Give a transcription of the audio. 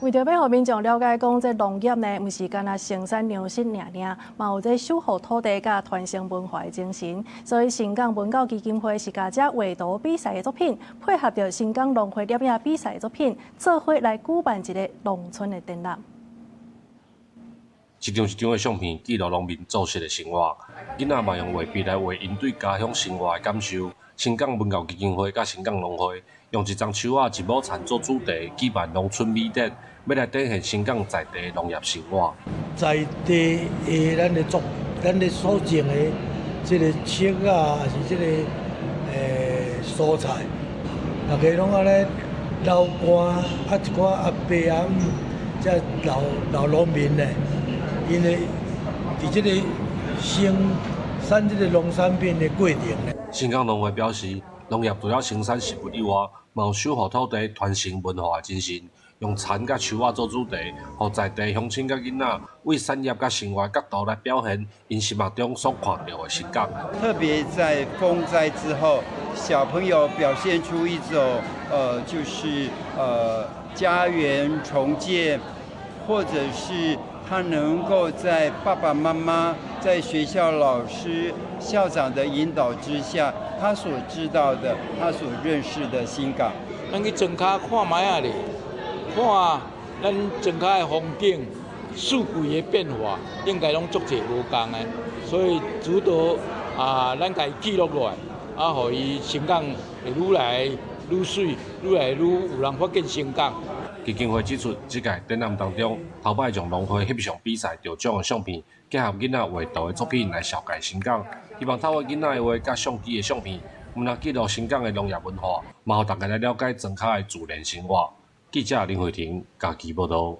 為著欲予民眾了解講，這農業呢，毋是干焦生產糧食爾爾，嘛有這守護土地佮傳承文化的精神。所以，新港文教基金會是共這畫圖比賽的作品，配合著新港農會攝影比賽的作品，做伙來舉辦一个農村的展覽。一張一張的相片記錄農民樸實的生活，囡仔嘛用畫筆來畫𪜶對家鄉生活的感受。新港文教基金會佮新港農會用一叢樹仔、一畝田做主題，舉辦農村美展，欲來展現新港在地農業生活。在地的咱的作，咱的所種的這个粟仔，抑是這个蔬菜，大家攏按呢流汗，啊一寡阿伯阿姆，這老老農民呢，𪜶的佇這个生產這个農產品的過程呢。新港農會表示，農業除了生產食物以外，嘛有守護土地、傳承文化的精神。用田佮樹仔做主題，予在地鄉親佮囡仔為產業佮生活角度來表現𪜶心目中所看著的新港。特別在風災之後，小朋友表現出一種就是家園重建，或者是他能夠在爸爸媽媽、在學校老師、校長的引導之下，他所知道的、他所認識的新港。咱去莊跤看覓仔咧，看咱莊跤的風景、四季的變化，應該攏足濟無仝的，所以值得啊，咱共伊記錄落來，啊，予伊新港會愈來愈媠，愈來愈有人發現新港。基金會指出，這屆展覽當中，頭擺將農會翕相比賽得獎的相片，結合囡仔畫圖的作品來紹介新港，希望透過囡仔的畫佮相機的相片，毋但記錄新港的農業文化，嘛予大家來了解莊跤的自然生活。記者林慧婷家己報道。